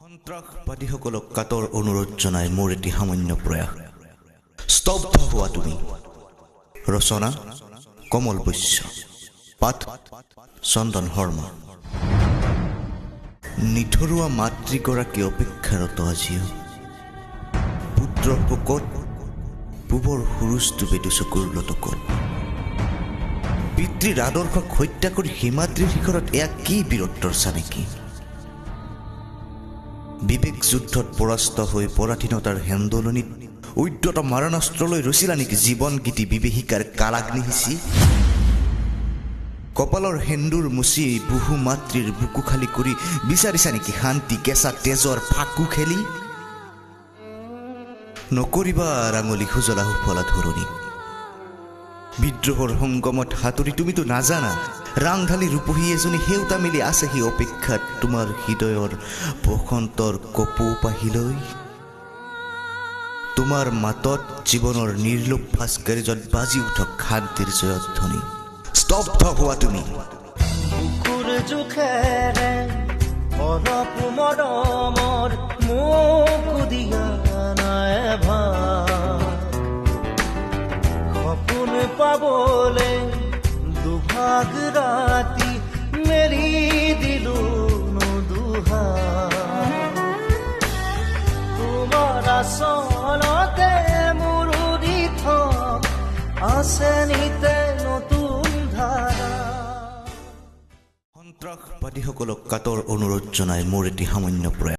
সন্ত্ৰাসবাদীসকলক কাতৰ অনুৰোধ জনাই মোৰ এটি সামান্য প্ৰয়াস। স্তব্ধ হোৱা তুমি। ৰচনা কমল বৈশ্য, পাঠ চন্দন শৰ্মা। নিথৰুৱা মাতৃগৰাকী অপেক্ষাৰত আজিও পুত্ৰৰ শোকত, পূবৰ সুৰুজ ডুবে দুচকুৰ লটকত। পিতৃৰ আদৰ্শক হত্যা কৰি হিমাদ্ৰীৰ শিখৰত এয়া কি বীৰত্বৰ চানেকি? বিবেক যুদ্ধত পৰাস্ত হৈ পৰাধীনতাৰ হেন্দোলনিত উদ্যত মাৰণাস্ত্ৰলৈ ৰচিলা নেকি জীৱন গীতি বিবেশিকাৰ কালাগ্নি সিঁচি? কপালৰ সেন্দুৰ মুচি বহু মাতৃৰ বুকু খালী কৰি বিচাৰিছা নেকি শান্তি কেঁচা তেজৰ ফাকু খেলি? নকৰিবা ৰাঙলী সুজলা সুফলা ধৰণী। বিদ্ৰোহৰ সংগমত সাঁতুৰি তুমিতো নাজানা, ৰাংঢালি ৰূপহী এজনী সেউতা মেলি আছেহি অপেক্ষাত তোমাৰ হৃদয়ৰ বসন্তৰ কপৌ পাহিলৈ। তোমাৰ মাতত জীৱনৰ নিৰ্লোভ ভাস্কৰ্যত বাজি উঠক শান্তিৰ জয়ধ্বনি। স্তব্ধ হোৱা তুমি। বুকুৰ জোখেৰে অলপ মৰমৰ মোক দিয়া নাই ভাগ, সপোন পাবলে দুভাগ ৰাতি মেলি দিলো দুহাত। তোমাৰ আচলতে মোৰ দিঠক আছে নিতে নতুন ধাৰা। সন্ত্ৰাসবাদীসকলক কাতৰ অনুৰোধ জনাই মোৰ এটি সামান্য প্ৰয়াস।